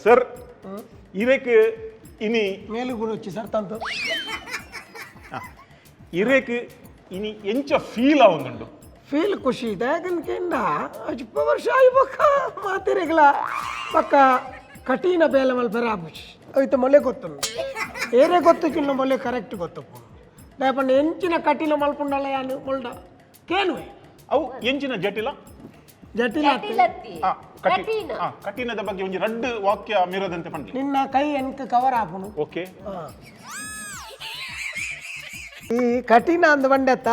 Sir, ಇರೇಕ್ ಇನಿ ಮೇಲು ಗುರುಚಿ sir ತಂತು. ಇರೇಕ್ ಇನಿ ಎಂಚ ಫೀಲ್ ಆವೊಂದುಂಡು? ಫೀಲ್ ಖುಷಿ ದಾಗನ್ಕಿಂದ ಅಜ್ಪ ವರ್ಷ ಆಯ್ಬಕ್ಕ ಮಾತಿರಗಲ ಪಕ್ಕ ಕಠಿಣ ಬೇಲೆ ಮಲ್ಪೆರೆ ಆಪುಜಿ. ಅಯ್ತ ಮೊಲೆ ಗೊತ್ತು, ಏರೇ ಗೊತ್ತು ಚಿನ್ನ ಮೊಲೆ ಕರೆಕ್ಟ್ ಗೊತ್ತಪ್ಪು. ದಾಯಪಂಡ ಎಂಚಿನ ಕಟೀಲ ಮಲ್ಪುಂಡಲ್ಲ ಯಾನು ಮೊಲ್ಡ ಕೇನುವೆ. ಅವು ಎಂಚಿನ ಜಟಿಲ? ಜಟಿಲ. ಜಟಿಲತ್ತಿ. ಕಠಿಣ. ಕಠಿಣದ ಬಗ್ಗೆ ಒಂಜಿ ರಡ್ಡ್ ವಾಕ್ಯ ಮೀರದಂತೆ ಪಂಡ್ಲಿ. ನಿನ್ನ ಕೈ ಎನ್ಕ ಕವರ್ ಆಪುನು. ಓಕೆ. ಈ ಕಠಿಣ ಅಂದ್ ಬಂಡೆತ್ತ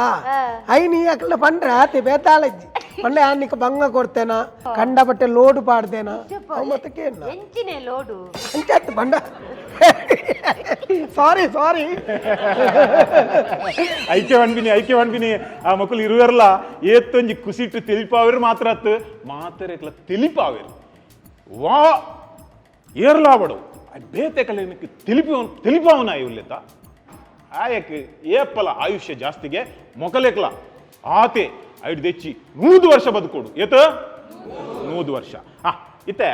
I ನೀ ಅಕಲ ಪಂಡ್ರೆ ಆತಿ ಬೇತಾಳಜ್ಜಿ ಪಂಡೆ ಆನಿಕ ಬಂಗ ಕೊಡ್ತೇನ, ಕಂಡ ಬಟ್ಟೆ ಲೋಡು ಪಾಡ್ತೇನ, ಅವ್ ಮತ್ತೆ ಕೇನ. ಎಂಚಿನೆ ಲೋಡು? ಅಂಚಾತ್ ಬಂಡ, ಸಾರಿ ಸಾರಿ. ಐಕೆ ವಣ್ಬಿನಿ, ಐಕೆ ವಣ್ಬಿನಿ. ಆ ಮಕ್ಕಳು ಇರುವೆರ್ಲ ಏತ್ತೊಂಜಿ ಕುಸಿಟ್ಟು ತಿಳಿಪಾವೇರು ಮಾತ್ರ ಅತ್ತು ಮಾತರೆಕ್ಲ ತಿಳಿಪಾವೇರು. ವಾ ಏರ್ಲಾಬಡು ಬೇತೆ ಕಲೆನಕ್ಕೆ ತಿಳಿಪಿ ತಿಳಿಪಾವನ ಇವ್ಲೆತ್ತ ಆಯಕ್ ಏಪಲ ಆಯುಷ್ಯ ಜಾಸ್ತಿಗೆ ಮೊಕಲೆಕ್ಲ ಆತೆ ಐಡ್ ದೆಚ್ಚಿ 100 ವರ್ಷ ಬದುಕೋಡು. ಏತ 100 ವರ್ಷ. ಹಾ, ಇತ್ತೆ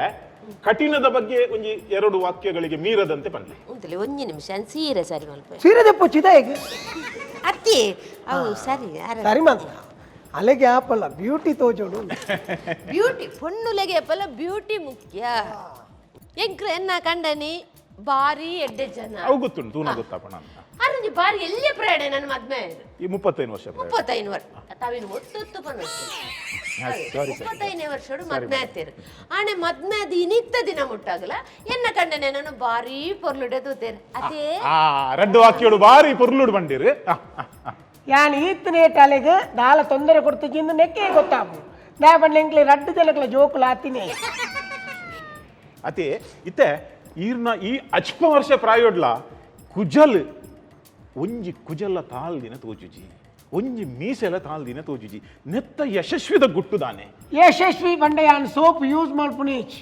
ಕಠಿಣದ ಬಗ್ಗೆ ಒಂಜಿ ಎರಡು ವಾಕ್ಯಗಳಿಗೆ ಮೀರದಂತೆ ಪನ್ಲೆ. ಉಂತಲೆ, ಒಂಜಿ ನಿಮಿಷ, ಸೀರೆ ಸರಿ ಮಲ್ಪ. ಸೀರೆ ತೆಪ್ಪೊಚ್ಚಿದ ಹೇಗೆ? ಅತ್ತಿ, ಅವು ಸರಿ ಅರ. ಸರಿ ಮಾತ್ರ ಅಲೆಗೆ ಆಪಲ್ಲ ಬ್ಯೂಟಿ ತೋಜೋಡು. ಬ್ಯೂಟಿ ಪೊಣ್ಣುಲೆಗೆ ಅಪ್ಪಲ ಬ್ಯೂಟಿ ಮುಖ್ಯ. ಎಂಕ್ರ ಎನ್ನ ಕಂಡನಿ ಬಾರಿ ಎಡ್ಡೆ ಜನ. ಅವು ಗೊತ್ತುಂಟು, ತೂನ ಗೊತ್ತಪ್ಪ ನಾನು. ಅರಂಜಿ ಬಾರಿ ಎಲ್ಲೇ ಪ್ರಯಾಣ ನನ್ನ ಮದ್ಮೆ ಆಯ್ತು. ಈ 35 ವರ್ಷ ಪ್ರಾಯ. 35 ವರ್ಷ ತಾವಿನ ಒತ್ತೊತ್ತು ಪನ್ನುತ್ತೆ. Sorry sir. 35ನೇ ವರ್ಷಡು ಮದ್ಮೆ ಆಗ್ತೀರಿ. ಆಣೆ ಮದ್ಮೆ ಅದು ಇನಿತ್ತ ದಿನ ಮುಟ್ಟಾಗಲ ಎನ್ನ ಕಂಡನೆ ನಾನು ಬಾರಿ ಪೊರ್ಲುಡೆ ತೂತೇನೆ ಅದೇ. ಆ ರಡ್ಡು ವಾಕ್ಯೋಡು ಬಾರಿ ಪೊರ್ಲುಡು ಬಂದಿರು. ಆ, ಆ, ಆ. ಯಾನ್ ಈತನೇಟ್ ಅಲೆಗೆ ದಾಲ ತೊಂದರೆ ಕೊಡ್ತಿದ್ದು ನೆಕ್ಕೆ ಗೊತ್ತಾಪು. ನಾ ಬಂಡ ಎಂಕ್ಲೆ ರಡ್ಡು ಜನಕ್ಲ ಜೋಕುಲ ಆತಿನೇ. ಅತಿ ಇತ್ತೆ ಈರ್ನ ಈ ಅಚ್ಪ ವರ್ಷ ಪ್ರಾಯೋಡ್ಲ ಕುಜಲ್ ಒಂಜಿ ಕುಜಲ ತಾಲ್ ದಿನ ತೋಜುಜಿ, ಒಂಜಿ ಮೀಸೆಲ ತಾಲ್ ದಿನ ತೋಜುಜಿ. ನೆತ್ತ ಯಶಸ್ವಿದ ಗುಟ್ಟುದಾನೆ? ಯಶಸ್ವಿ ಬಂಡ ಯಾನ್ ಸೋಪ್ ಯೂಸ್ ಮಲ್ಪುನೇಚ್.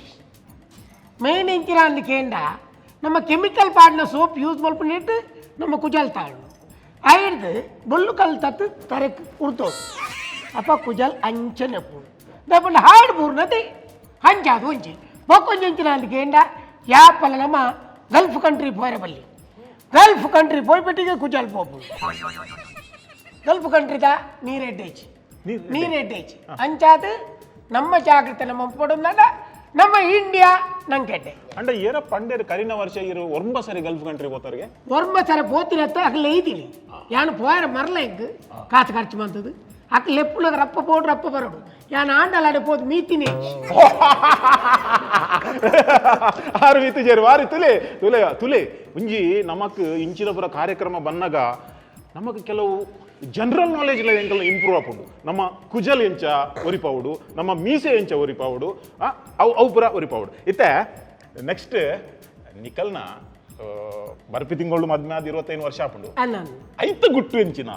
ಮೇನ್ ಎಂಚಿನ ಅಂದ್ ಕೇಂಡ ನಮ್ಮ ಕೆಮಿಕಲ್ ಪಾಡ್ನ ಸೋಪ್ ಯೂಸ್ ಮಲ್ಪುನೇಟ್ ನಮ್ಮ ಕುಜಲ್ ತಾಳು ಐಡ್ದು ಬೊಲ್ಲು ಕಲ್ ತತ್ತು ತರೆಕ್ ಉಡ್ತೋ ಅಪ್ಪ ಕುಜಲ್ ಅಂಚನೆ ಪೂಡು ದಪಂಡ ಹಾಡ್ ಬೂರ್ನತೆ ಹಂಚಾದು ಒಂಜಿ ಬೊಕ್ಕೊಂಜಿ ಎಂಚಿನ ಅಂದ್ ಕೇಂಡ ಯಾಪಲ ನಮ್ಮ ಗಲ್ಫ್ ಕಂಟ್ರಿ ಪೋರೆ ಬಲ್ಲಿ. ಗಲ್ಫ್ ಕಂಟ್ರಿ ಪೋಯ್ಪೆಟ್ಟಿಗೆ ಕುಜಲ್ ಪೋಪು. ಗಲ್ಫ್ ಕಂಟ್ರಿದ ನೀರೆಡ್ಡೇಚಿ. ನೀರ್. ನೀರೆಡ್ಡೇಚಿ. ಅಂಚಾದ ನಮ್ಮ ಜಾಗ್ರತೆ ನಮ್ಮ ಪೊಡೊಂದಂಡ ನಮ್ಮ ಇಂಡಿಯಾ ನಂಗೆಡ್ಡೆ. ಅಂಡ ಏರ ಪಂಡೇರು ಕರಿನ ವರ್ಷ ಇರು ಒಂಬ ಸರಿ ಗಲ್ಫ್ ಕಂಟ್ರಿ ಹೋತಾರಿಗೆ. ಒರ್ಮ ಸರ ಪೋತಿನತ್ತ ಅಕ್ಲೆ ಐದಿನಿ ಯಾನು ಪೋಯರ ಮರಲ ಎಂಗ್ ಕಾಸು ಖರ್ಚು ಮಂತದು. ಅಕ್ಲೆ ಎಪ್ಪುಲಗ ರಪ್ಪ ಪೋಡು ರಪ್ಪ ಬರೋಡು. ಯಾನು ಆಂಡಲಾಡೆ ಪೋದು ಮೀತಿನಿ. ಆರು ಮೀತು ಜೇರು ವಾರಿ ತುಲೆ ತುಲೆ ತುಲೆ. ಒಂಜಿ ನಮಕ್ ಇಂಚಿನಪುರ ಕಾರ್ಯಕ್ರಮ ಬನ್ನಗ ನಮಕ್ ಕೆಲವು ಜನರಲ್ ನಾಲೆಜ್ ಎಂಕಲ್ನ ಇಂಪ್ರೂವ್ ಆಪುಂಡು. ನಮ್ಮ ಕುಜಲ್ ಎಂಚ ಒರಿಪಾವುಡು, ನಮ್ಮ ಮೀಸೆ ಎಂಚ ಒರಿಪಾವುಡು, ಅವು ಅವು ಪುರ ಒರಿಪಾವುಡು. ಇತ್ತೆ ನೆಕ್ಸ್ಟ್ ನಿಕಲ್ನ ಬರ್ಪಿ ತಿಂಗಳು ಮದ್ಮೆ ಆದ್ 25 ವರ್ಷ ಆಪುಂಡು. ಅಲ್ಲ. ಐತ ಗುಟ್ಟು ಎಂಚಿನ?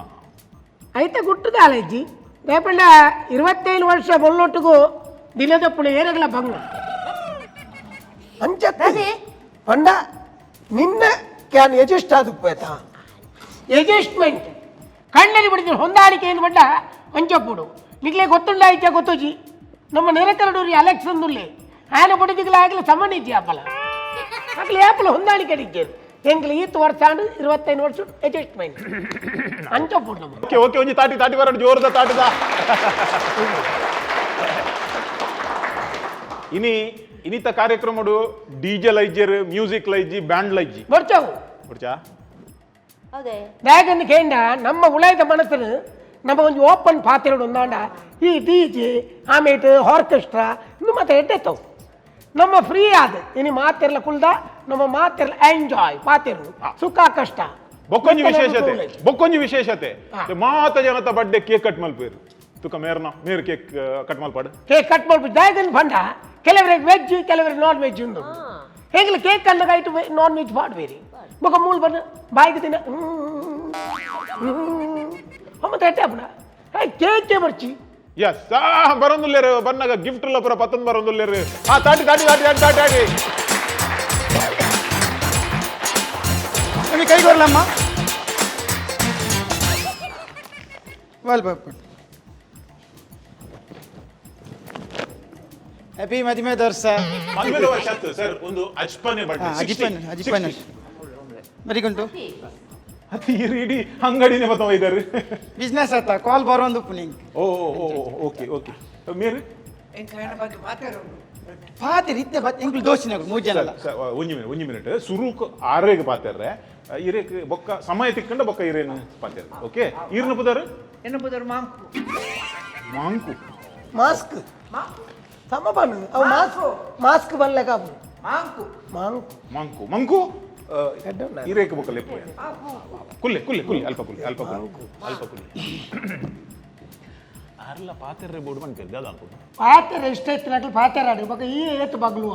ಐತ ಗುಟ್ಟುದ ಅಲಜ್ಜಿ ರೇಪಂಡ 25 ವರ್ಷ ಬೊಲ್ಲೊಟ್ಟಿಗೂ ದಿನದಪ್ಪುಣ ಏರಗಲ ಬಂಗ ಅಂಚತ್ತೆ. ಅದೇ. ಪಂಡ ನಿನ್ನ can adjust ಆದುಪ್ಪೇತ ಅಡ್ಜಸ್ಟ್ಮೆಂಟ್ ಕಣ್ಣಲ್ಲಿ ಬಿಡಿದ ಹೊಂದಾಣಿಕೆ ಏನು ಬಂಡ ಅಂಚಪ್ಪುಡು ನಿಗ್ಲೇ ಗೊತ್ತುಂಡ ಐತೆ ಗೊತ್ತುಜಿ. ನಮ್ಮ ನೆರೆಕರಡೂರಿ ಅಲೆಕ್ಸ್ ಅಂದುಲ್ಲೆ ಆಯನ ಪಡಿದಿಗ್ಲ ಆಗಲ ಸಮನಿಜ್ಜಿ ಆಪಲ ಅಕ್ಲೆ ಯಾಪಲ ಹೊಂದಾಣಿಕೆ ಅಡಿದ್ದೇನೆ. ಎಂಗ್ಲ ಈತ್ ವರ್ಷ ಆಂಡ್ 25 ವರ್ಷ ಅಡ್ಜಸ್ಟ್ಮೆಂಟ್ ಅಂಚಪ್ಪುಡು ನಮ್ಮ. ಓಕೆ ಓಕೆ, ಒಂಜಿ ತಾಟಿ ತಾಟಿ ಬರಡು, ಜೋರದ ತಾಟಿದ. ಇನಿ ಇನಿತ ಕಾರ್ಯಕ್ರಮಡು ಡಿಜೆ ಲೈಜರ್, ಮ್ಯೂಸಿಕ್ ಲೈಜಿ, ಬ್ಯಾಂಡ್ ಲೈಜಿ. ಬರ್ಚಾವು. ಬರ್ಚಾ. ಹೌದೇ. ಬ್ಯಾಗನ್ನು ಕೇಂಡ ನಮ್ಮ ಉಳಾಯ್ದ ಮನಸ್ಸನ್ನು ನಮ್ಮ ಒಂದು ಓಪನ್ ಪಾತ್ರೆ ಒಂದಾಂಡ ಈ ಡಿಜೆ ಆಮೇಲೆ ಆರ್ಕೆಸ್ಟ್ರಾ ಇನ್ನು ಮತ್ತೆ ಎಡ್ಡೆತ್ತವು. ನಮ್ಮ ಫ್ರೀ ಆದ ಇನಿ ಮಾತಿರ್ಲ ಕುಲ್ದ ನಮ್ಮ ಮಾತಿರ್ಲ ಎಂಜಾಯ್ ಪಾತಿರು ಸುಖ ಕಷ್ಟ. ಬೊಕ್ಕೊಂಜಿ ವಿಶೇಷತೆ, ಬೊಕ್ಕೊಂಜಿ ವಿಶೇಷತೆ. ಮಾತ ಜನತ ಬರ್ಡೇ ಕೇಕ್ ಕಟ್ ಮಲ್ಪೇರು. ತುಕ ಮೇರ್ನ ಮೇರ್ ಕೇಕ್ ಕಟ್ ಮಲ್ಪಾಡು. ಕೇಕ್ ಕಟ್ ಮಾಡ್ಬಿಟ್ಟು ದಾಗನ್ ಬಂಡ ಕೆಲವರಿಗೆ ವೆಜ್ ಕೆಲವರಿಗೆ ನಾನ್ ವೆಜ್ ಉಂದು. ಹೇಗಲ ಕೇಕ್ ಅಲ್ಲ ಇಟ್ಟು ನಾನ್ ವೆಜ್ ಮಾಡ್ಬೇರಿ. ಬೊಕ ಮೂಲ ಬಂದು ಬಾಯಿಗೆ ತಿನ್ನ ಮತ್ತೆ ಎಟ್ಟೆ ಅಪ್ಪಣ ಕೇಕೆ ಬರ್ಚಿ. ಎಸ್, ಬರೋದುಲ್ಲೇರು. ಬನ್ನಾಗ ಗಿಫ್ಟ್ ಎಲ್ಲ ಪುರ ಪತ್ತೊಂದು ಬರೋದುಲ್ಲೇರು. ಆ ತಾಟಿ ತಾಟಿ ತಾಟಿ ತಾಟಿ ತಾಟಿ ತಾಟಿ. ನಿಮಗೆ ಕೈ ಕೊಡ್ಲಮ್ಮ ವಾಲ್ ಪಾಪ. ಹ್ಯಾಪಿ ಮದಿಮೆ ವರ್ಷ. ಮದ್ಮೆದ ವರ್ಷ ಆತು ಸರ್, ಒಂದು ಅಜ್ಪನೆ ಬಡ್ಡೆ. ಅಜಿಪನ್ ಅಜಿಪನ್ ಮರಿಗುಂಟು. ಅದು ಈ ಇಡೀ ಅಂಗಡಿನೇ ಬತ್ತವ ಇದ್ದಾರೆ. ಬಿಸ್ನೆಸ್ ಆತ ಕಾಲ್ ಬರೋಂದು ನಿಂಗೆ. ಓ ಓ ಓಕೆ ಓಕೆ ಮೇರಿ. ಪಾತೆ ಇತ್ತೆ ಬತ್ ಎಂಕ್ಲು ದೋಷಿನಗಳು ಮೂರು ಜನ ಅಲ್ಲ. ಸರ್, ಒಂಜಿ ಮಿನಿಟ್, ಒಂಜಿ ಮಿನಿಟ್. ಸುರುಕ್ ಆರೇಗ್ ಪಾತೆರ್ರೆ ಇರೇಕ್ ಬೊಕ್ಕ ಸಮಯ ತಿಕ್ಕಂಡ ಬೊಕ್ಕ ಇರೇನು ಪಾತೆರ್. ಓಕೆ, ಈರ್ನ ಪುದರ್? ಎನ್ನ ಪುದರ್ ಮಾಂಕು. ಮಾಂಕು. ಮಾಸ್ಕ್ ಸಮ ಬಣ್ಣ ಅವು ಮಾಸ್ಕ್ ಮಾಸ್ಕ್ ಬಲ್ಲೆ ಕಾಪು. ಮಾಂಕು. ಮಾಂಕು. ಮಂಕು ಮಂಕು. ಎಡ್ಡೆ ಉಂಡಾ? ಇರೇಕ್ ಬೊಕ್ಕ ಲೆಪ್ಪು. ಕುಲ್ಲೆ ಕುಲ್ಲೆ ಕುಲ್ಲೆ, ಅಲ್ಪ ಕುಲ್ಲೆ, ಅಲ್ಪ ಕುಲ್ಲೆ, ಅಲ್ಪ ಕುಲ್ಲೆ. ಆರ್ಲ ಪಾತೆರ್ರೆ ಬೋರ್ಡ್ ಪನ್ಪೆರ್ ದಾದ ಅನ್ಕೊಂಡು. ಪಾತೆರ ಇಷ್ಟ ಇತ್ತು ಪಾತೆರ ಆಡು ಬೊಕ ಈ ಏತ್ ಬಗ್ಲುವ.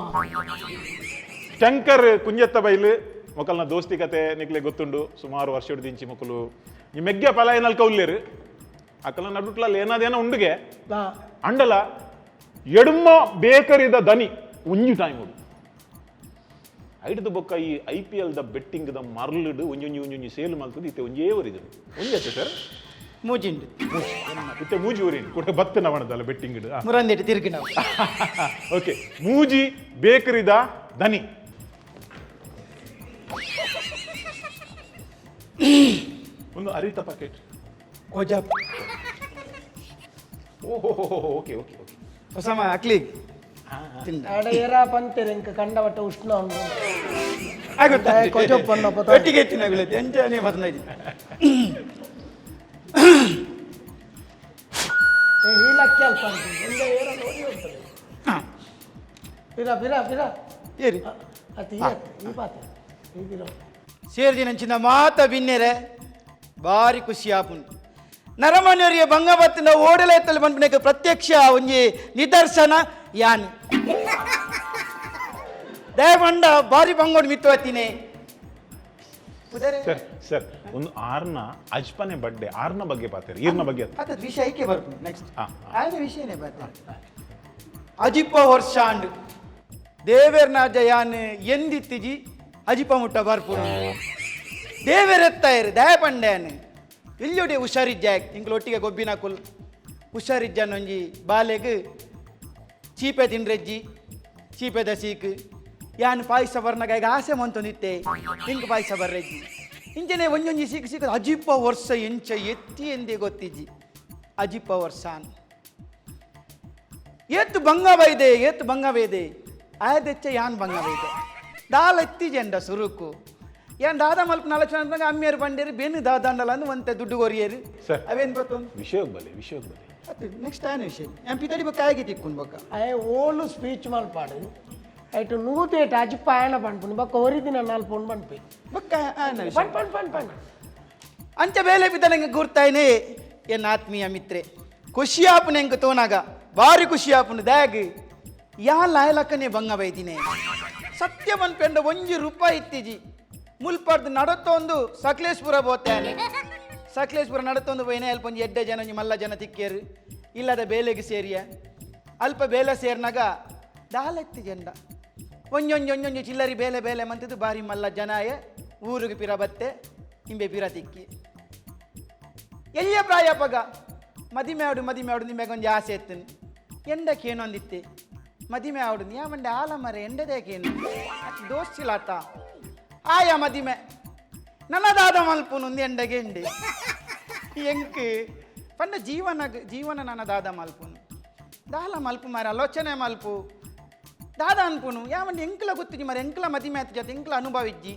ಶಂಕರ್ ಕುಂಜತ್ತ ಬೈಲು ಮೊಕಲ್ನ ದೋಸ್ತಿ ಕತೆ ನಿಕ್ಲೆ ಗೊತ್ತುಂಡು. ಸುಮಾರು ವರ್ಷ ದಿಂಚಿ ಮೊಕಲು ಈ ಮೆಗ್ಗೆ ಪಲಾಯನಲ್ಕ ಉಲ್ಲೇರು ಅಕಲ ನಡುಟ್ಲಲ್ಲಿ ಏನಾದೇನೋ ಉಂಡುಗೆ. ಅಂಡಲ ಎಡುಮ ಬೇಕರಿದ ದನಿ ಒಂಜಿ ಟೈಮ್ ಉಂಡು ಐಡ್ದು ಬೊಕ್ಕ ಈ I P L the betting the ಮರ್ಲುಡು ಒಂಜೊಂಜಿ ಒಂಜೊಂಜಿ ಸೇಲ್ ಮಲ್ತದ್ದು ಇತ್ತೆ ಒಂಜೇ ಊರಿದು ಒಂಜಿ ಸರ್. ಮೂಜಿಂಡು. ಇತ್ತೆ ಮೂಜಿ ಊರಿನ ಕೂಡ ಬತ್ತ ನವಣದಲ್ಲ ಬೆಟ್ಟಿಂಗ್. ಮುರಂದಿಟ್ಟು ತಿರುಗಿ ನಾವು. ಓಕೆ, ಮೂಜಿ ಬೇಕರಿದ ದನಿ ಒಂದು ಅರಿತ ಪ್ಯಾಕೆಟ್. ಕೊಜಾಪ್. ಓಹೋ, ಓಕೆ ಓಕೆ ಓಕೆ. ಹೊಸಮ ಅಕ್ಲಿಗ್ ತಿಂದ. ಆಡ ಏರ ಪಂತೆರ್ ಎಂಕ್ ಕಂಡವಟ್ಟ ಉಷ್ಣ ಉಂಡು. ಆಗುತ್ತೆ. ಕೊಜಪ್ ಪನ್ನಪ್ಪ. ಒಟ್ಟಿಗೆ ತಿನ್ನಗಳು ಎಂಜಾನೆ ಬದಲಾಯಿ. ಏ ಹೀಲಕ್ಕೆ ಅಲ್ಪ ಒಂದೇ ಏರ ನೋಡಿ ಹೋಗ್ತದೆ. ಪಿರ ಪಿರ ಪಿರ. ಏರಿ. ಅತಿ ಈ ಅತ್ತೆ, ಈ ಪಾತೆ ಈ ಪಿರ. ಸೇರ್ದಿನಂಚಿನ ಮಾತ ಬಿನ್ನೆರೆ ಭಾರಿ ಖುಷಿ ಆಪುಂಡು. ನರಮನೆಯವರಿಗೆ ಬಂಗಬತ್ತಿನ ಓಡಲ ಎತ್ತಲು ಪನ್ಪಿನಕ್ಕೆ ಪ್ರತ್ಯಕ್ಷ ಒಂಜಿ ನಿದರ್ಶನ ಯಾನ್. ದಯಮಂಡ ಭಾರಿ ಬಂಗೋಡು ಮಿತ್ತುವತ್ತಿನೇ. ಸರ್ ಸರ್, ಒಂದು ಆರ್ನ ಅಜ್ಪನೆ ಬಡ್ಡೆ ಆರ್ನ ಬಗ್ಗೆ ಪಾತೇರಿ ಈರ್ನ ಬಗ್ಗೆ ಅತ್ತ. ಅದ ವಿಷಯ ಐಕೆ ಬರ್ಪುಂಡು ನೆಕ್ಸ್ಟ್. ಹಾ. ಆಯ್ದ ವಿಷಯನೇ ಬರ್ತಾರೆ. ಅಜಿಪ ವರ್ಷಾಂಡ್ ದೇವೇರ್ನ ಜಯಾನ್ ಎಂದಿತ್ತಿಜಿ ಅಜಿಪ ಮುಟ್ಟ ಬರ್ಪುಂಡು. ದೇವೇರೆತ್ತಾಯರು ದಯಪಂಡ್ಯಾನ್ ಇಲ್ಲೊಡೆ ಹುಷಾರಿಜ್ಜ ಇಂಕ್ಲು ಒಟ್ಟಿಗೆ ಗೊಬ್ಬಿನ ಕುಲ್ ಹುಷಾರಿಜ್ಜನೊಂಜಿ ಬಾಲೆಗ್ ಚೀಪೆ ತಿನ್ರೆಜ್ಜಿ ಚೀಪೆದ ಸೀಕ್ ಯಾನ್ ಪಾಯಸ ಬರ್ನಗ ಈಗ ಆಸೆ ಮಂತೊಂದಿತ್ತೆ ಇಂಕ್ ಪಾಯಸ ಬರ್ರೆಜ್ಜಿ ಇಂಚನೆ ಒಂಜೊಂಜಿ ಸೀಕ್ ಸೀಕ್ ಅಜಿಪ ವರ್ಷ ಎಂಚ ಎತ್ತಿ ಎಂದೇ ಗೊತ್ತಿಜ್ಜಿ ಅಜಿಪ ವರ್ಷಾನ್ ಏತು ಬಂಗ ಬೈದೆ ಏತು ಬಂಗ ಬೈದೆ ಆಯದೆಚ್ಚ ಯಾನ್ ಬಂಗ ಬೈದೆ ದಾಲ ಎತ್ತಿ ಜೆಂಡ ಸುರುಕು ಯಾನ್ ದಾದ ಮಲ್ಪ ನಾಲ್ಕು ಜನ ಅಮ್ಮಿಯರು ಬಂಡೇರು ಬೆನ್ನು ದಾದಾಂಡಲ ಅಂದು ಒಂತೆ ದುಡ್ಡು ಕೊರಿಯರು. ಸರ್. ಅವೇನು ಗೊತ್ತೊಂದು. ವಿಷಯಕ್ಕೆ ಬಲೆ, ವಿಷಯಕ್ಕೆ ಬಲೆ. ಅದು ನೆಕ್ಸ್ಟ್ ಆಯ್ನ ವಿಷಯ ಎಂ ಪಿ ತಡಿ ಬೊಕ್ಕ ಆಗಿ ತಿಕ್ಕೊಂಡು ಬೊಕ್ಕ. ಅಯ್ಯ ಓಲು ಸ್ಪೀಚ್ ಮಲ್ಪಾಡು ಐಟು ನೂತೇಟ್ ಅಜಿಪ್ಪ ಆಯನ ಪನ್ಪುಂಡು ಬೊಕ್ಕ ಒರಿದಿನ ನಾಲ್ಪುಂಡು ಪನ್ಪಿ. ಬೊಕ್ಕ ಆಯ್ನ ವಿಷಯ. ಪಣ್ ಪಣ್ ಪಣ್ ಪಣ್. ಅಂಚ ಬೇಲೆ ಬಿದ್ದ ನಂಗೆ ಗುರ್ತಾಯ್ನೆ ಎನ್ನ ಆತ್ಮೀಯ ಮಿತ್ರೆ ಖುಷಿ ಆಪುನ ಎಂಕ್ ತೋನಾಗ ಭಾರಿ ಖುಷಿ ಆಪುಂಡು ದ್ಯಾಗ್ ಯಾ ಲಾಯಲಕ್ಕನೆ ಬಂಗ ಬೈದಿನಿ ಸತ್ಯ ಪನ್ಪೆಂಡ ಒಂಜಿ ರೂಪಾಯಿ ಇತ್ತೀಜಿ ಮುಲ್ಪರ್ದು ನಡತೊಂದು ಸಕಲೇಶ್ಪುರ ಬೋತಾನೆ ಸಕಲೇಶ್ಪುರ ನಡತೊಂದು ಪೋಯಿನ ಅಲ್ಪ ಒಂಜಿ ಎಡ್ಡೆ ಜನ ಒಂಜಿ ಮಲ್ಲ ಜನ ತಿಕ್ಕೇರು ಇಲ್ಲದ ಬೇಲೆಗೆ ಸೇರಿಯ ಅಲ್ಪ ಬೇಲೆ ಸೇರ್ನಾಗ ದಾಲೆತ್ತಿ ಜಂಡ ಒಂಜೊಂಜಿ ಒಂಜೊಂಜಿ ಚಿಲ್ಲರಿ ಬೇಲೆ ಬೇಲೆ ಮಂತಿದ್ದು ಬಾರಿ ಮಲ್ಲ ಜನಾಯ ಊರಿಗೆ ಪಿರ ಬತ್ತೆ ಇಂಬೆ ಪಿರ ತಿಕ್ಕಿ ಎಲ್ಲಿಯ ಪ್ರಾಯ ಪಗ ಮದಿಮೆ ಆಡು ಮದಿಮೆ ಆಡು ನಿಮಗೆ ಒಂಜಿ ಆಸೆ ಎತ್ತನು ಎಂಡಕ್ಕೆ ಏನೊಂದಿತ್ತೆ ಮದಿಮೆ ಆಡು ಯಾವಂಡೆ ಆಲ ಮರೆ ಎಂಡದೇಕೇನು ದೋಸ್ತಿಲಾತ ಆಯ ಮದಿಮೆ ನನ್ನದಾದ ಮಲ್ಪುನು ಎಂಡಗೆ ಎಂಡೆ ಎಂಕ್ ಪಂಡ ಜೀವನ ಜೀವನ ನನ್ನ ದಾದ ಮಲ್ಪುನು ದಾಲ ಮಲ್ಪು ಮಾರ ಆಲೋಚನೆ ಮಲ್ಪು ದಾದ ಅನ್ಪುನು ಯಾವಂಡೆ ಎಂಕ್ಲ ಗೊತ್ತಿಜಿ ಮಾರೆ ಎಂಕ್ಲ ಮದಿಮೆ ಆತ ಜೊತೆ ಎಂಕ್ಲ ಅನುಭವ ಇಜ್ಜಿ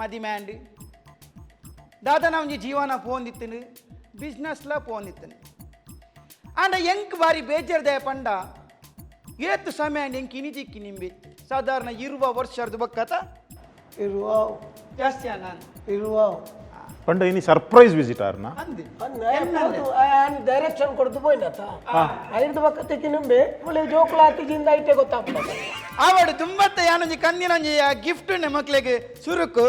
ಮದಿಮೆ ಆಂಡ್ ದಾದನ ಒಂಜಿ ಜೀವನ ಪೋಂದಿತ್ತನು ಬಿಸ್ನೆಸ್ಲ ಪೋಂದಿತ್ತನು ಆಂಡ ಎಂಕ್ ಬಾರಿ ಬೇಜಾರ್ದಯ ಪಂಡ ಏತು ಸಮಯ ಅಂಡ್ ಎಂಕ್ ಇನಿ ಚಿಕ್ಕಿ ನಿಂಬೆ ಸಾಧಾರಣ ಇರುವ ವರ್ಷದ ಬೊಕ್ಕತ ಇರುವ ಜಾಸ್ತಿ ನಾನು ಇರುವ. ಪಂಡ ಇನಿ ಸರ್ಪ್ರೈಸ್ ವಿಸಿಟ್ ಆರ್ನ. ಅಂದೆ. ಡೈರೆಕ್ಷನ್ ಕೊಡ್ತು ಪೋಯಿನತ ಐದು ಪಕ್ಕ ತಿಕ್ಕಿ ನಿಂಬೆ ಮುಳೆ ಜೋಕುಲ ಆತಿಜಿಂದ ಐಟೆ ಗೊತ್ತಾಗ್ತದೆ. ಆವಡು ತುಂಬತ್ತ ಯಾನೊಂಜಿ ಕಂದಿನೊಂಜಿ ಆ ಗಿಫ್ಟ್ ಮಕ್ಳಿಗೆ ಸುರುಕು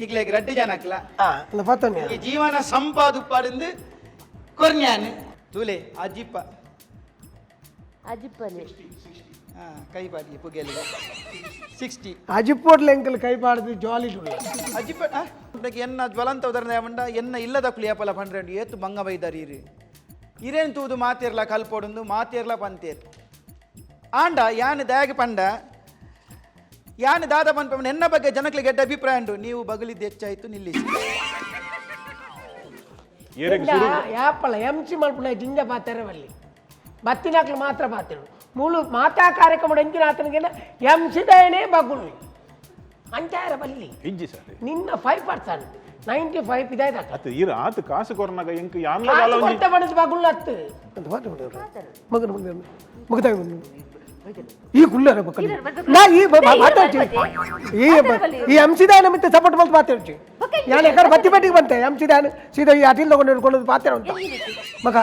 ಈಗ್ಲೇಗ್ ರಡ್ಡು ಜನಕ್ಲ. ಹಾ ಪತ್ತನೆ. ಈ ಜೀವನ ಸಂಪಾದುಪ್ಪಾడింದು ಕೊರ್ನ್ಯಾನ್ ತೂಲೆ ಅಜಿಪ. ಅಜಿಪ್ಪನೆ. ಹಾ ಕೈ ಬಾಡಿ ಪುಗೆಲ್ 60. ಅಜಿಪ್ಪೋಟ್ಲ ಎಂಕಲ್ ಕೈ ಪಾಡ್ದು ಜಾಲಿ ಉಳ್ಳ. ಅಜಿಪ ಎನ್ನ ಜ್ವಲಂತ ಉದಾಹರಣೆ ಯಾವಂಡ ಎನ್ನ ಇಲ್ಲದ ಕುಳಿಯಪಲ ಪಂಡ್ರೆ ಏತು ಬಂಗ ಬೈದಾರಿ ಇರು ಇರೇನು ತೂದು ಮಾತೇರ್ಲ ಕಲ್ಪೊಡುಂದು ಮಾತೇರ್ಲ ಪಂತೇರ್. ಆಂಡ ಯಾನ್ ದಾಯಗ ಪಂಡ ಯಾನ್ ದಾದ ಪನ್ಪ ಎನ್ನ ಬಗ್ಗೆ ಜನಕ್ಲಿಗೆ ಎಡ್ಡ ಅಭಿಪ್ರಾಯ ಉಂಡು ನೀವು ಬಗಲಿದ್ದು ಹೆಚ್ಚಾಯ್ತು ನಿಲ್ಲಿಸಿ. ಏರೆಗ್ ಸುರು ಯಾಪಲ ಎಂಸಿ ಮಲ್ಪುನ ಜಿಂಜ ಪಾತೆರವಲ್ಲಿ ಬತ್ತಿನಾಕ್ಲು ಮಾತ್ರ ಪಾತೆರು ಮೂಲು ಮಾತಾ ಕಾರ್ಯಕ್ರಮ ಎಂಚಿನ ಆತನಿಗೆ ಎಂಸಿದಯನೇ ಬಗುಳು ಅಂಚಾರ ಬಲ್ಲಿ ಇಜ್ಜಿ ಸರ್. ನಿನ್ನ 5% 95 ಇದಾಯ್ತು. ಅತ್ ಇರ ಆತ ಕಾಸು ಕೊರ್ನಾಗ ಎಂಕ್ ಯಾನ್ಲ ದಾಲ ಒಂಜಿ ಕೊರ್ತ ಬಣದ ಬಗುಳು ಅತ್ತು ಮಗನ ಮಗದ ಈ ಕುಲ್ಲರ ಬಕ್ಕಲಿ ನಾ ಈ ಮಾತಾಡ್ತಿ ಈ ಈ ಎಂಸಿದಾಯನ ಮತ್ತೆ ಸಪೋರ್ಟ್ ಮಲ್ತು ಮಾತಾಡ್ತಿ ಯಾನ್ ಎಕಡೆ ಬತ್ತಿ ಬಟ್ಟಿಗೆ ಬಂತೆ ಎಂಸಿದಾಯನ ಸೀದಾ ಈ ಅಟಿಲ್ ತಗೊಂಡು ಹಿಡ್ಕೊಂಡು ಪಾತ್ರ ಉಂಟು ಮಗ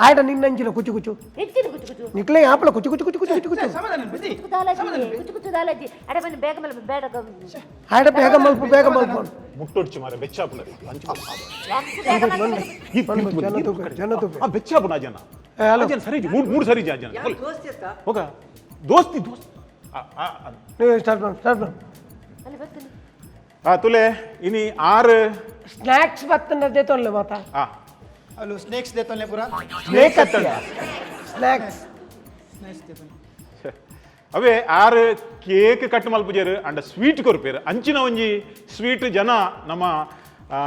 ಆಯ್ತ ನಿನ್ನ ಅಂಚಿನ ಕುಚು ಕುಚು ಹೆಚ್ಚಿನ ಕುಚು ಕುಚು ನಿಕ್ಲೆ ಆಪಲ ಕುಚು ಕುಚು ಕುಚು ಕುಚು ಕುಚು ಕುಚು ಸಮಾಧಾನ ಬುದ್ಧಿ. ಕುಚು ದಾಲಾಜಿ ಕುಚು ಕುಚು ದಾಲಾಜಿ ಅಡೆ ಬಂದು ಬೇಗ ಮಲ್ಪ ಬೇಡ. ಆಯ್ಡ ಬೇಗ ಮಲ್ಪ ಬೇಗ ಮಲ್ಪ. ಮುಟ್ಟೊಡ್ಚಿ ಮಾರೆ ಬೆಚ್ಚಾಪುನ ಅಂಚು ಜನ ತೂಕ ಜನ ತೂಕ ಆ ಬೆಚ್ಚಾಪುನ ಜನ ಏ, ಹಲೋ. ಜನ ಸರಿ ಮೂರು ಮೂರು ಸರಿ ಜನ ಹೋಗ ದೋಸ್ತಿ ದೋಸ್ತಿ ಆ, ಆ, ಆ. ನೀವು ಸ್ಟಾರ್ಟ್ ಮಾಡಿ ಸ್ಟಾರ್ಟ್ ಮಾಡಿ. ಅಲ್ಲಿ ಬರ್ತೀನಿ. ಆ ತುಲೆ ಇನಿ ಆರು ಸ್ನ್ಯಾಕ್ಸ್ ಬತ್ತನ ತೊಲ್ಲೆ ಮಾತಾ. ಆ ಅಲ್ಲೂ ಸ್ನೇಕ್ಸ್ ದೇತೊಲ್ಲೆ ಪೂರ. Snake snacks. ಅವೇ ಆರು ಕೇಕ್ ಕಟ್ ಮಲ್ಪುಜೇರು ಅಂಡ ಸ್ವೀಟ್ ಕೊರ್ಪೇರು ಅಂಚಿನ ಒಂಜಿ ಸ್ವೀಟ್ ಜನ ನಮ್ಮ ಆ,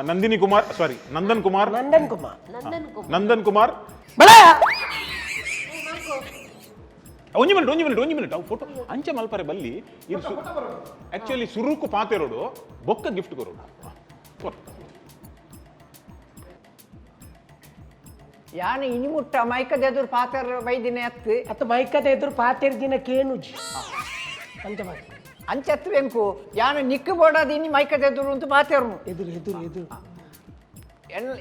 ನಂದಿನಿ ಕುಮಾರ್ ಸಾರಿ ನಂದನ್ ಕುಮಾರ್. ನಂದನ್ ಕುಮಾರ್. ನಂದನ್ ಕುಮಾರ್. ನಂದನ್ ಕುಮಾರ್. ಬಳ ಒಂಜಿ ಮಿನಿಟ್ ಒಂಜಿ ಮಿನಿಟ್ ಒಂಜಿ ಮಿನಿಟ್ ಅವು ಫೋಟೋ ಅಂಚೆ ಮಲ್ಪರೆ ಬಲ್ಲಿ ಇರ್ ಆಕ್ಚುಲಿ ಸುರುಕು ಪಾತೆರೋಡು ಬೊಕ್ಕ ಗಿಫ್ಟ್ ಕೊರೋಡು ಕೊರ್. ಯಾನ್ ಇನಿ ಮುಟ್ಟ ಮೈಕದ ಎದುರು ಪಾತ್ರ ಬೈದಿನ ಎತ್ತು. ಅತ್ತ ಮೈಕದ ಎದುರು ಪಾತೆರ್ ದಿನ ಕೇನುಜಿ ಅಂತ ಮಾತು. ಅಂಚತ್ತು ಬೆಂಕು ಯಾನ್ ನಿಕ್ಕು ಬೋಡಾದ ಇನಿ ಮೈಕದ ಎದುರು ಅಂತ ಪಾತೆರ್ನು. ಎದುರು ಎದುರು ಎದುರು.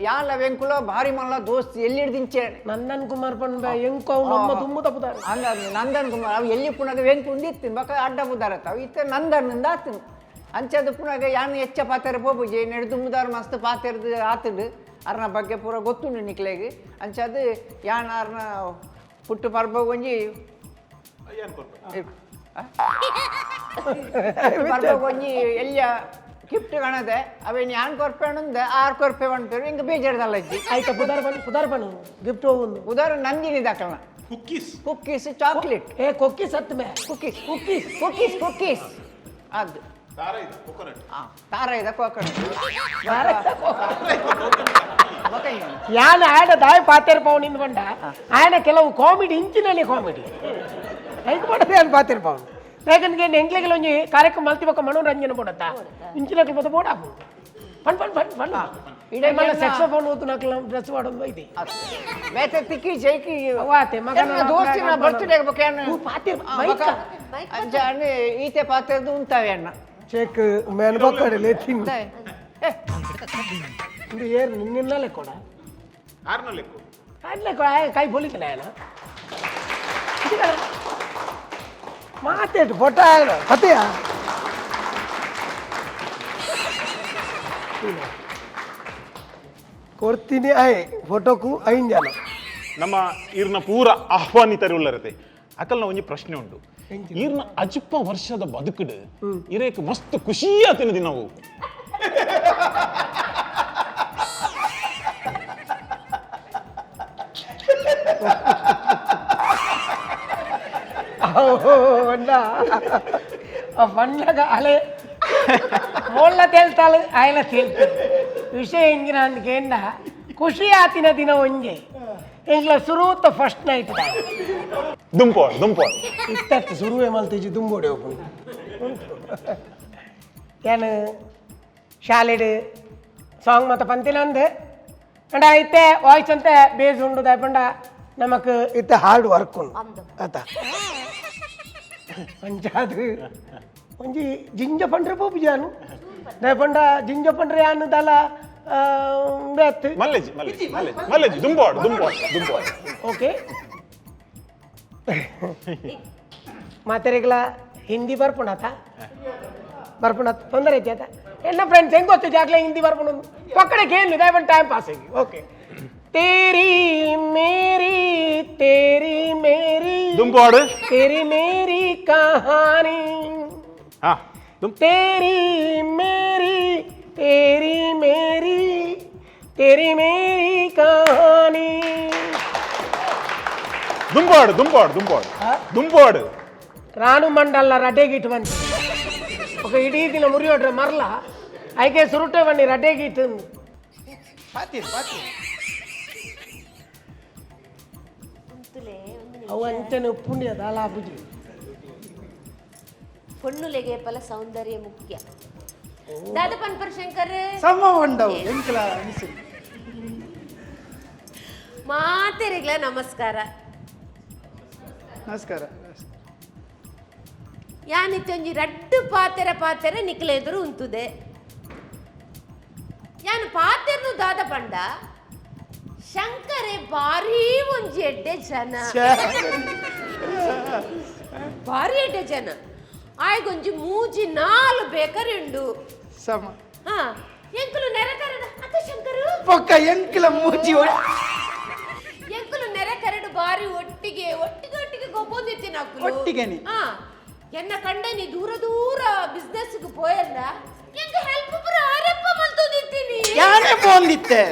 ಯಾನ್ಲ ವೆಂಕುಲ ಭಾರಿ ಮಲ್ಲ ದೋಸ್ತಿ ಎಲ್ಲಿ ಹಿಡ್ದಿಂಚೆ. ನಂದನ್ ಕುಮಾರ್ ಪಂಡ ಎಂಕು ಅವು ನಮ್ಮ ತುಂಬ ತಪ್ಪುದಾರೆ. ಅಂದ ನಂದನ್ ಕುಮಾರ್ ಅವು ಎಲ್ಲಿ ಪುನಗ ವೆಂಕು ಉಂದಿತ್ತು ಬಕ ಅಡ್ಡ ಬುದಾರತ್ತ ಅವು ಇತ್ತ ನಂದನ್ ಆತನು ಅಂಚದ ಪುನಗ ಯಾನ್ ಹೆಚ್ಚ ಪಾತೆರ ಪೋಪುಜೆ ನೆಡ್ದುಂಬುದಾರ ಮಸ್ತ್ ಪಾತೆರ್ದು ಆತಡು ಅರ್ನ ಬಗ್ಗೆ ಪೂರ ಗೊತ್ತುಂಡು ನಿಕ್ಲೆಗ್ ಅಂಚದು ಯಾನ್ ಅರ್ನ ಪುಟ್ಟು ಪರ್ಬ ಒಂಜಿ ಪರ್ಬ ಒಂಜಿ ಎಲ್ಲಿಯ ಗಿಫ್ಟ್ ಕಾಣದೆ ಅವೇನು ಯಾನ್ ಕೊರ್ಪೇಣಂದ ಆರು ಕೊರ್ಪೆ ಪನ್ಪೇರು ಹಿಂಗೆ ಬೇಜಾರ್ದಲ್ಲ ಇಜ್ಜಿ. ಆಯ್ತಾ ಪುದಾರ್ ಬಣ್ಣು ಪುದಾರ್ ಬಣ್ಣು ಗಿಫ್ಟ್ ಹೋಗುಂದು. ಉದಾಹರಣೆ ನಂದಿನಿ ದಾಖಲ cookies. Cookies chocolate. ಏ ಕೊಕ್ಕಿ ಸತ್ May cookies. Cookies. Cookies cookies ಅದು. ತಾರ ಇದೆ ಕೊಕೊನಟ್. ಆ, ತಾರ ಇದೆ ಕೋಕೋನಟ್. ಯಾನ್ ಆಡ ದಾಯ ಪಾತೆರ್ ಪಾವು ನಿಂದ ಬಂಡ ಆಯನ ಕೆಲವು ಕಾಮಿಡಿ ಇಂಚಿನಲ್ಲಿ ಕಾಮಿಡಿ ಐಕ್ ಮಾಡದೆ ಯಾನ್ ಪಾತೆರ್ ಪಾವು ಯಾಕಂದ್ರೆ ಎಂಕ್ಲೆಗೆಲ್ಲ ಒಂಜಿ ಕಾರ್ಯಕ್ರಮ ಮಲ್ತಿ ಬೊಕ್ಕ ಮನೋರಂಜನೆ ಕೊಡತ್ತ ಇಂಚಿನಕ್ಲು ಬದ ಬೋಡ fun fun fun fun ಇಡೀ ಮಲ್ಲ ಸೆಕ್ಸೋಫೋನ್ ಓದು ನಕ್ಲ ಡ್ರೆಸ್ ಮಾಡೋದು ಐತಿ. ಬೇತೆ ತಿಕ್ಕಿ ಜೈಕಿ. ವಾತೆ ಮಗನ ದೋಸ್ತಿನ ಬರ್ತ್ಡೇ ಬಗ್ಗೆ ಹೂ ಪಾತೆರ್ ಮೈಕ. ಈತೆ ಪಾತೆರ್ದು ಉಂತಾವೆ ಅಣ್ಣ. ಚೆಕ್ ಮೇನ್ ಬೊಕ್ಕಡೆ ಲೇತಿನ್. ಏ ಇಂದು ಏರ್ ನಿನ್ನೆಲ್ಲ ಕೊಡ. ಆರ್ನ ಲೆಕ್ಕು. ಅಲ್ಲೇ ಕೊಡ ಕೈ ಪೊಲಿತನ ఆయన ಮಾತೇಟು ಫೋಟೋ ఆయన ಪತೆಯ ಕೊಡ್ತೀನಿ ಆಯ್ ಫೋಟೋಕು ಐನ್ ಜನ. ನಮ್ಮ ಈರ್ನ ಪೂರ ಆಹ್ವಾನಿತರುಳ್ಳರತೆ ಅಕಲ್ನ ಒಂಜಿ ಪ್ರಶ್ನೆ ಉಂಟು ಈರ್ನ ಅಜ್ಪ ವರ್ಷದ ಬದುಕುಡು ಇರೇಕ್ ಮಸ್ತ್ ಖುಷಿಯಾತಿನ ದಿನವು. ಅಣ್ಣ ಪಂಡಗ ಅಲೆ ಮೋಳ್ಳ ತೇಲ್ತಾಳು ಆಯನ ತೇಲ್ತಾಳು ವಿಷಯ ಎಂಗಿನ ಅಂದ್ಕೇಂಡ ಖುಷಿ ಆತಿನ ದಿನ ಒಂಜೆ ಎಂಗ್ಲ ಸುರೂತ ಫಸ್ಟ್ ನೈಟ್. ದುಂಪೋಡ್ ದುಂಪೋಡ್. ಇತ್ತತ್ತು ಸುರುವೆ ಮಲ್ತಿಜಿ ದುಂಬೋಡೆ ಒಪ್ಪು ಏನು ಶಾಲೆಡ್ ಸಾಂಗ್ ಮತ್ತ ಪಂತಿನ ಅಂದೆ ಅಂಡ ಇತ್ತೆ ವಾಯ್ಸ್ ಅಂತೆ ಬೇಸ್ ಉಂಡು ದಾಯಪಂಡ ನಮಕ್ ಇತ್ತೆ ಹಾರ್ಡ್ ವರ್ಕ್ ಉಂಡು ಆತ ಅಂಚಾದ್ ಒಂಜಿ ಜಿಂಜ ಪಂಡ್ರೆ ಪೋಪು ಜಾನು ದಾಯಪಂಡ ಜಿಂಜ ಪಂಡ್ರೆ ಯಾನು ದಲ ಬೇತ್. ಮಲ್ಲೆಜಿ ಮಲ್ಲೆಜಿ ಮಲ್ಲೆಜಿ ಮಲ್ಲೆಜಿ ದುಂಬೋಡ್ ದುಂಬೋಡ್ ದುಂಬೋಡ್. ಓಕೆ ಮಾತೆರೆಗ್ಲ ಹಿಂದಿ ಬರ್ಪುಣಾತ ಬರ್ಪುಣಾತ ತೊಂದರೆ ಐತೆ ಎನ್ನ ಫ್ರೆಂಡ್ಸ್ ಹೆಂಗ್ ಗೊತ್ತು ಜಾಗ್ಲೆ ಹಿಂದಿ ಬರ್ಪುಣ ಪಕ್ಕಡೆ ಕೇಳಿ ದಯವಿಟ್ಟು ಟೈಮ್ ಪಾಸ್ ಆಗಿ ಓಕೆ ತೇರಿ ಮೇರಿ ತೇರಿ ಮೇರಿ ದುಂಬೋಡ್. ತೇರಿ ಮೇರಿ ಕಹಾನಿ ಹಾ ದುಂ ತೇರಿ ಮೇರಿ ತೇರಿ ಮೇರಿ ತೇರಿ ಮೇರಿ ಕಹಾನಿ. ದುಂಬಾಡು ದುಂಬಾಡು ದುಂಬಾಡು ದುಂಬಾಡು ರಾಣು ಮಂಡಲ್ಲ ರಡ್ಡೆ ಗೀಟ್ ಬಂತು. ఒక ಇಡೀ ದಿನ ಮುರಿಯೋಡ್ರೆ ಮರಲ ಐಕೆ ಸುರುಟೆ ಬನ್ನಿ ರಡ್ಡೆ ಗೀಟ್. ಪಾತೀರ್ ಪಾತೀರ್. ಅವು ಅಂಚನೆ ಪುಣ್ಯ ದಾಲಾಪುಜಿ. ಪೊಣ್ಣುಲೆಗೆ ಪಲ ಸೌಂದರ್ಯ ಮುಖ್ಯ. ದಾದ ಪನ್ಪರ್ ಶಂಕರ್? ಸಮ ಉಂಡವು ಎಂಕಲ ಅನಿಸಿದೆ. ಮಾತೆರಿಗ್ಲ ನಮಸ್ಕಾರ. ನಮಸ್ಕಾರ. ಯಾನಿತ್ತೊಂಜಿ ರಡ್ಡು ಪಾತೆರ ಪಾತೆರ ನಿಕ್ಲೆ ಎದುರು ಉಂತುದೆ. ಯಾನು ಪಾತೆರ್ನು ದಾದ ಪಂಡ ಶಂಕರೆ ಬಾರೀ ಒಂಜಿ ಎಡ್ಡೆ ಜನ, ಬಾರಿ ಎಡ್ಡೆ ಜನ. ಆಯ್ಗೊಂಜಿ ಮೂಜಿ ನಾಲು ಬೇಕರಿ ಉಂಡು. ಸಮ. ಹಾ, ಎಂಕುಲು ನೆರೆ ಕರಡು ಅತ್ತ ಶಂಕರು? ಪೊಕ್ಕ ಎಂಕಲ ಮೂಜಿ. ಎಂಕುಲು ನೆರೆ ಕರಡು ಬಾರಿ ಒಟ್ಟಿಗೆ ಒಟ್ಟಿಗೆ ಒಟ್ಟಿಗೆ ಗೊಬ್ಬೊಂದಿತ್ತಿ ನಾಕುಲು. ಒಟ್ಟಿಗೆನೆ? ಹಾ, ಎನ್ನ ಕಂಡನಿ ದೂರ ದೂರ ಬಿಸ್ನೆಸ್ ಪೋಯಲ್ಲ, ಎಂಕ ಹೆಲ್ಪ್ ಪೂರ ಆರಪ್ಪ ಮಲ್ತೊಂದಿತ್ತೀನಿ. ಯಾರೇ ಪೋಂದಿತ್ತೆ?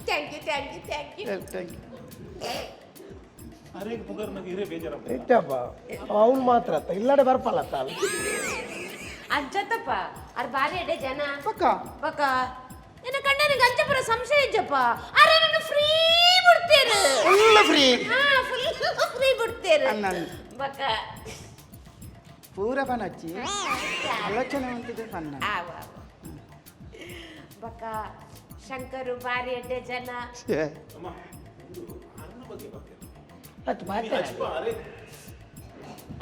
Thank you thank you thank you. Thank you. ಅರೆ ಪುಗರ್ನಾಗ ಇರೇ ಬೇಜಾರ. ಇಟ್ಟಪ್ಪ, ಅವ್ನು ಮಾತ್ರ ಅತ್ತ ಇಲ್ಲಡೆ ಬರ್ಪಲ್ಲ ತಾಳು. ಅಂಚತ್ತಪ್ಪ, ಅರ್ ಬಾರಿ ಎಡೆ ಜನ. ಪಕ್ಕ. ಪಕ್ಕ ಎನ್ನ ಕಂಡನಿಗೆ ಅಂಚಪುರ ಸಂಶಯ ಇಜ್ಜಪ್ಪ. ಅರೆ ನನ್ನ ಫ್ರೀ ಬಿಡ್ತೇರು. Full free. ಹಾ, ಫುಲ್ ಫ್ರೀ ಬಿಡ್ತೇರು. ಅನ್ನ. ಬಕ್ಕ ಪೂರ ಪನಚ್ಚಿ ಆಲೋಚನೆ ಉಂಟಿದೆ ಪನ್ನ. ಆವ ಆವ. ಬಕ್ಕ ಶಂಕರು ಬಾರಿ ಎಡ್ಡೆ ಜನ. ಛೇ. ಅತ್ ಮಾತಾಡ.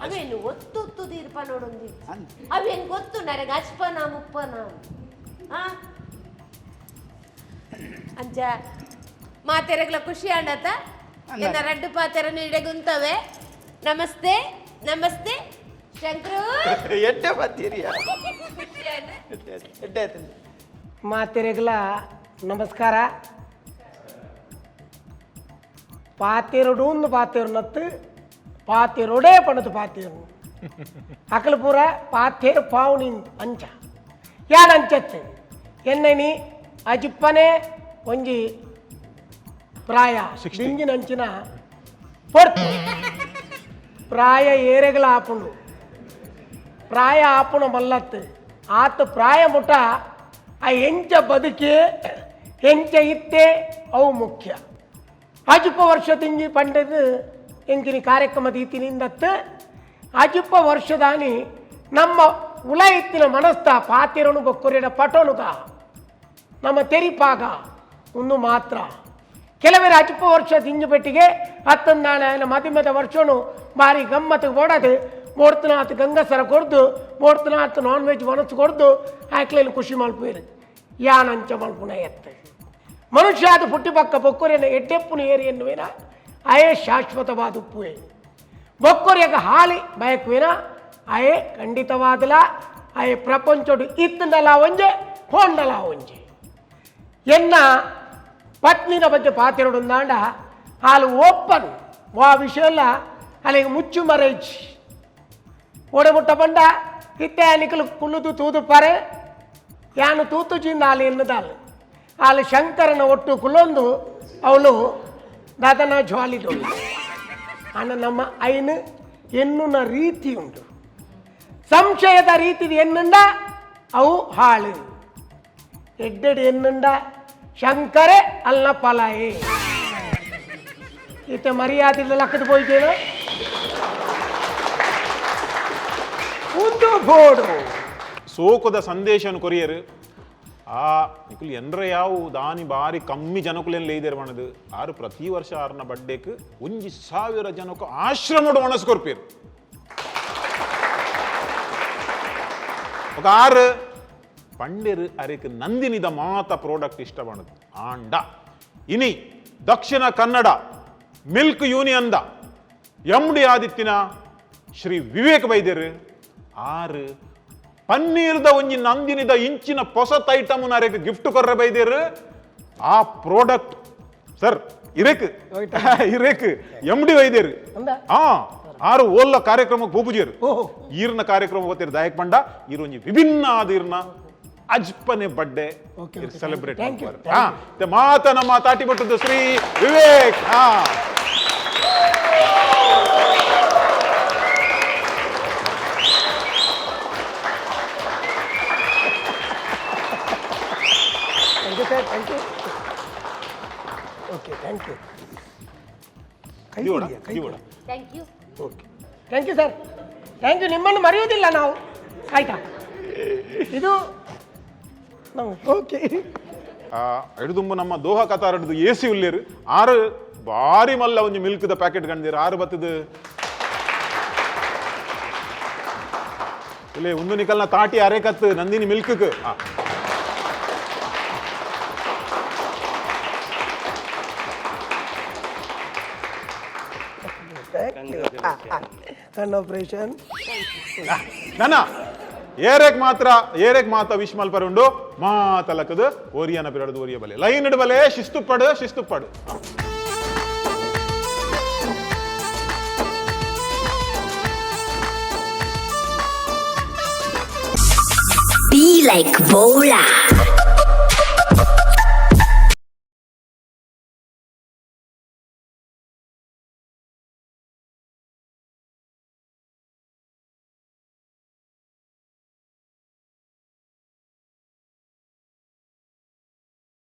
ಅವೇನು ಒತ್ತು ಒತ್ತು ತೀರ್ಪ ನೋಡೊಂದು. ಅಂದ್. ಅವೇನು ಗೊತ್ತು ನನಗೆ ಅಚ್ಪನ ಮುಪ್ಪನ. ಆ ಅಂಚ ಮಾತೆರಗ್ಲ ಖುಷಿ ಆಂಡತ. ಅಂದ. ಎನ್ನ ರಡ್ಡು ಪಾತೆರನು ಇಡೆಗುಂತವೆ. ನಮಸ್ತೆ ನಮಸ್ತೆ ಶಂಕರು. ಎಡ್ಡೆ ಬತ್ತೀರಿಯ. ಖುಷಿ ಆಂಡ. ಎಡ್ಡೆ ಆಯ್ತು. ಮಾತೆರೆಗ್ಲ ನಮಸ್ಕಾರ. ಪಾತೆರಡು ಪಾತೇರು ನತ್ತು ಪಾತೆರೊಡೇ ಪಣದು ಪಾತೇರು ಅಕಲು ಪೂರ ಪಾತೇರು ಪಾವುನಿ ಅಂಚ ಯಾನ್ ಅಂಚತ್ತು ಎನ್ನನಿ ಅಜಿಪ್ಪನೆ ಒಂಜಿ ಪ್ರಾಯ ದಿಂಜಿನ ಅಂಚಿನ ಪೊರ್ತು. ಪ್ರಾಯ ಏರೆಗಳ ಆಪುಂಡು, ಪ್ರಾಯ ಆಪುಣ ಮಲ್ಲತ್ತು ಆತ ಪ್ರಾಯ ಮುಟ ಆ ಎಂಚ ಬದುಕಿ ಎಂಚ ಇತ್ತೆ ಅವು ಮುಖ್ಯ. ಅಜಿಪ ವರ್ಷ ತಿಂಗಿ ಪಂಡದು ಎಂಕಿನಿ ಕಾರ್ಯಕ್ರಮ ದೀತಿನಿಂದತ್ತು ಅಜಿಪ ವರ್ಷದಾನಿ ನಮ್ಮ ಉಲ ಇತ್ತಿನ ಮನಸ್ತ ಪಾತಿರನು ಬೊಕ್ಕುರಿನ ಪಟೋನುಗ ನಮ್ಮ ತೆರಿಪಾಗ ಒಂದು ಮಾತ್ರ. ಕೆಲವರು ಅಜಿಪ ವರ್ಷ ತಿಂಜು ಪೆಟ್ಟಿಗೆ ಹತ್ತೊಂದಾಣ ಮದಿಮದ ವರ್ಷನು ಭಾರಿ ಗಮ್ಮತ್ತು ಓಡದು ಮೋಡ್ತನಾಥ್ ಗಂಗಸರ ಕೊಡ್ದು ಮೋಡ್ತನಾಥ್ ನಾನ್ ವೆಜ್ ಮನಸ್ಸು ಕೊಡ್ದು ಆಕ್ಲೇನು ಖುಷಿ ಮಲ್ಪೇರು. ಯಾನಂಚ ಮಲ್ಪುನ ಎತ್ತ ಮನುಷ್ಯ ಅದು ಪುಟ್ಟಿ ಪಕ್ಕ ಬೊಕ್ಕುರಿನ ಎಡ್ಡೆಪ್ಪುನ ಏರಿ ಎನ್ನುವೇನ ಅಯೇ ಶಾಶ್ವತವಾದ ಉಪ್ಪುವೆ. ಬೊಕ್ಕುರಿಯಗ ಹಾಲಿ ಬಯಕುವಿನ ಅಯೇ ಖಂಡಿತವಾದಲ ಅಯೇ ಪ್ರಪಂಚೋಡು ಇತ್ತಂದಲ ಒಂಜೆ ಹೋಂಡಲ ಒಂಜೆ. ಎನ್ನ ಪತ್ನಿನ ಬಗ್ಗೆ ಪಾತಿರಡುಂದಾಂಡ ಹಾಲು ಓಪನ್ ವಾ ವಿಷಯ ಎಲ್ಲ ಅಲ್ಲಿಗೆ ಮುಚ್ಚು ಮರೈಚಿ ಓಡೆ ಮುಟ್ಟ ಬಂಡ ಇತ್ತೆ ನಿಕಲು ಕುಳ್ಳುದು ತೂದುಪಾರೆ ಯಾನು ತೂತು ಚಿಂದ ಅಲ್ಲಿ ಎನ್ನುದಾಲು ಅಲ್ಲಿ ಶಂಕರನ ಒಟ್ಟು ಕುಲ್ಲೊಂದು ಅವಳು ದಾದನ ಜ್ವಾಲಿದವಳು. ಅಣ್ಣ ನಮ್ಮ ಐನು ಎನ್ನುನ ರೀತಿ ಉಂಟು. ಸಂಶಯದ ರೀತಿ ಎನ್ನುಂಡ ಅವು ಹಾಳು ಎಡ್ಡೆಡ್ ಎನ್ನುಂಡ ಶಂಕರೇ ಅಲ್ಲ ಪಲಾಯಿ ಈತ ಮರ್ಯಾದೆ ಲಕ್ಕದ ಪೋಯ್ತೇನೆ ಒಂದು ಬೋಡು. ಸೋಕದ ಸಂದೇಶನ ಕೊರಿಯರ್ ಆ ನಿಕುಲು ಎಂದ್ರ ಯಾವು ದಾನಿ ಬಾರಿ ಕಮ್ಮಿ ಜನಕುಲೇನ್ ಲೇಯ್ದೇರ್ ಮಣದು ಆರು ಪ್ರತಿ ವರ್ಷ ಆರ್ನ ಬಡ್ಡೆಕ್ 1000 ಜನಕ್ಕೆ ಆಶ್ರಮಡು ಮನಸ್ಸು ಕೊರ್ಪೀರ್. ఒక ಆರು ಪಂಡೆರು ಅರೆಕ್ ನಂದಿನಿದ ಮಾತ ಪ್ರಾಡಕ್ಟ್ ಇಷ್ಟ ಬಣದು. ಆಂಡ ಇನಿ ದಕ್ಷಿಣ ಕನ್ನಡ ಮಿಲ್ಕ್ ಯೂನಿಯನ್ದ ಎಂ ಡಿ ಆದಿತ್ತಿನ ಶ್ರೀ ವಿವೇಕ್ ಬೈದೇರು ಆರು ಪನ್ನೀರ್ದ ಒಂಜಿ ನಂದಿನಿದ ಇಂಚಿನ ಪೊಸತ್ ಐಟಮ್ ಅರೆಕ್ ಗಿಫ್ಟ್ ಕೊರ್ರೆ ಬೈದೇರು. ಆ ಪ್ರಾಡಕ್ಟ್ ಸರ್ ಇರೇಕ್ ಇರೇಕ್ ಎಂ ಡಿ ವೈದ್ಯರು. ಅಂದ? ಆ ಆರು ಓಲ್ಲ ಕಾರ್ಯಕ್ರಮಕ್ಕೆ ಪೂಪುಜೇರು. ಓಹೋ. ಈರ್ನ ಕಾರ್ಯಕ್ರಮ ಗೊತ್ತಿರ ದಾಯಕ್ ಪಂಡ ಈರ್ ಒಂಜಿ ವಿಭಿನ್ನ ಆದ ಈರ್ನ ಅಜ್ಪನೆ ಬಡ್ಡೆ Okay, okay, celebrate thank you, ಹಾ ಮಾತ ನಮ್ಮ ತಾಟಿ ಬಟ್ಟದ್ದು ಶ್ರೀ ವಿವೇಕ್. ಹಾ Thank you sir, thank you. Okay, thank you. ಕೈ ದಿವೋಡ, ಕೊಡಿ, ಕೈ ದಿವೋಡ. Thank you. Okay, thank you sir, thank you. ನಿಮ್ಮನ್ನು ಮರೆಯುವುದಿಲ್ಲ ನಾವು, ಆಯ್ತಾ? ಇದು ನಾವು ಓಕೆ. ಹಿಡಿದುಂಬು ನಮ್ಮ ದೋಹ ಕತಾರಡ್ದು ಎ ಸಿ ಉಲ್ಲೇರು ಆರು ಬಾರಿ ಮಲ್ಲ ಒಂಜಿ ಮಿಲ್ಕ್ದ ಪ್ಯಾಕೆಟ್ ಕಂಡಿರು ಆರು ಬತ್ತದ ಇಲ್ಲಿ ಒಂದು ನಿಕಲ್ನ ತಾಟಿ ಅರೆ ಕತ್ತು ನಂದಿನಿ ಮಿಲ್ಕ್. ಕಣ್ಣು ಆಪರೇಷನ್. ನನ್ನ ಏರೆಕ್ ಮಾತ್ರ ಏರೆಕ್ ಮಾತ ವಿಶ್ ಮಲ್ಪರ ಉಂಡು ಮಾತಲಕದು ಓರಿಯನ ಪಿರಡದು ಓರಿಯ ಬಲೆ ಲೈನ್ ಇಡಬಲೆ ಶಿಸ್ತು ಪಡು ಶಿಸ್ತು ಪಡು. Be like Bola.